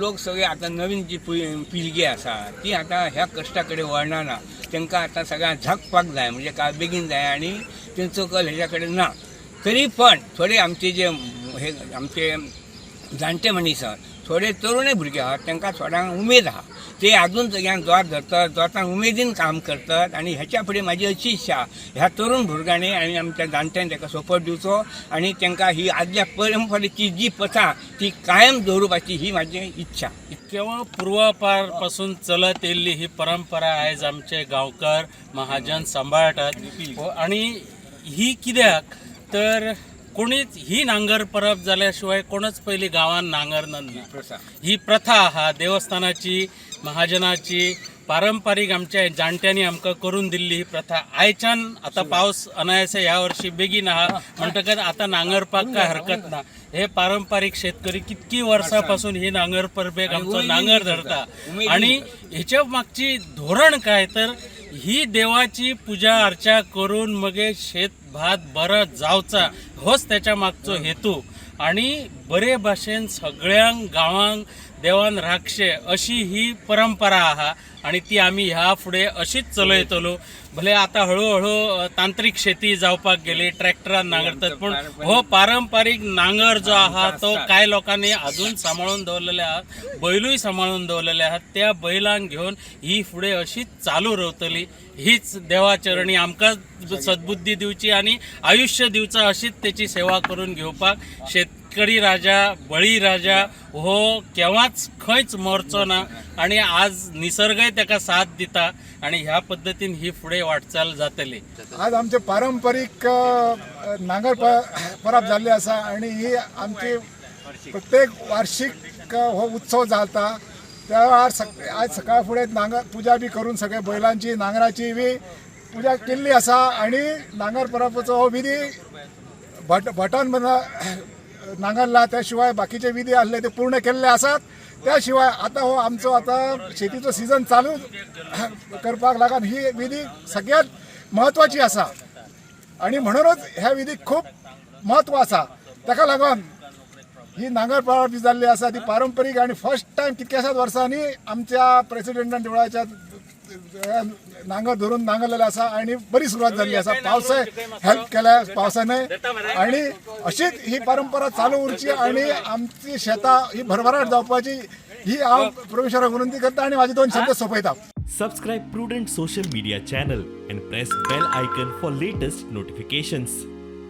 लोक सगळे आतां नवीन जी पिळगी आसा ती आतां ह्या कश्टा कडेन वळना ना. तांकां आतां सगळ्यांक झकपाक जाय, म्हणजे काय बेगीन जाय आनी तेंचो कल हेज्या कडेन ना. तरी पण थोडे आमचे जे हे आमचे जाणटे मनीस आहात, थोडे तरुणे भुरगे आहात, तांकां थोड्यांक उमेद आहा, ते अजून सगळ्यांक जोत धरतात, जोतान उमेदीन काम करतात. आनी ह्याच्या फुडें म्हाजी अशी इच्छा, ह्या तरुण भुरग्यांनी आनी आमच्या जाणट्यांनी ताका सपोर्ट दिवचो आनी तांकां ही आदल्या परंपरेची जी प्रथा ती कायम दवरुपाची ही म्हाजी इच्छा. केव्हा पूर्वापार पासून चलत येयल्ली ही परंपरा आयज आमचे गांवकार महाजन सांबाळटात. आणि ही कित्याक तर कोणीच ही नांगर परब जाल्या शिवाय कोणच पयलीं गांवान नांगर ना. प्रथा. ही प्रथा आहा देवस्थानाची, महाजनाची, पारंपारीक आमच्या जाणट्यांनी आमकां करून दिल्ली ही प्रथा. आयच्यान आतां पावस अनायासे ह्या वर्षी बेगीन आहा म्हणटकच आतां नांगरपाक काय हरकत ना. हे पारंपारीक शेतकरी कितकी वर्सां पासून ही नांगर परबेक आमचो उमेदीन नांगर करता. धरता. उमेदीन आणि हेच्या मागची धोरण काय तर ही देवाची पूजा अर्चा करून मगे शेत भात बरो जावचा होच त्याच्या मागचो हेतू. आणि बरे भाशेन सगळ्यांक गांवांक देवान राखशे अशी ही परंपरा आहा आणि ती आमी ह्या फुडें अशीच चलयतलो. भले आतां हळूहळू तांत्रीक शेती जावपाक गेली, ट्रॅक्टरान नांगरतात, पूण हो पारंपारीक नांगर जो आहा तो कांय लोकांनी अजून सांबाळून दवरलेले आहात, बैलूय सांबाळून दवरलेले आहात. त्या बैलांक घेवन ही फुडें अशीच चालू रावतली. हीच देवाचरणी आमकां सद्बुद्धी दिवची आनी आयुश्य दिवचा, अशीच तेची सेवा करून घेवपाक. शेतकरी राजा, बळी राजा हो केव्हाच खंयच मरचो ना आणि आज निसर्गय ताका साथ दिता आणि ह्या पद्दतीन ही फुडें वाटचाल जातली. आज आमचे पारंपरीक नांगर परब जाल्ली आसा आणि ही आमची प्रत्येक वार्षिक हो उत्सव जाता. त्या वेळार आज सकाळ फुडें नांगर पुजा बी करून सगळे बैलांची नांगराची बी पुजा केल्ली आसा आणि नांगर परबाचो हो विधी भटान नांगरला, त्या शिवाय बाकीचे विधी आसले ते पूर्ण केल्ले आसात. त्या शिवाय आतां हो आमचो आतां शेतीचो सिजन चालू करपाक लागून ही विधी सगळ्यात म्हत्वाची आसा आणि म्हणूनच ह्या विधीक खूब म्हत्व आसा. ताका लागून ही नांगर परब जी जाल्ली आसा ती पारंपरीक आणि फर्स्ट टायम कितक्याशाच वर्सांनी आमच्या प्रेसिडेंटान देवळाच्या नांगर धरून नांगरलेले आसा आणि बरी सुरवात जाल्ली आसा. पावसाय हेल्प केल्या पावसाने आणि अशीच ही परंपरा चालू उरची आणि आमची शेतां ही भरभराट जावपाची ही हांव परमेश्वराक विनंती करता आणि माझे दोन शब्द सोंपयता. Subscribe Prudent Social Media channel and press bell icon for latest notifications.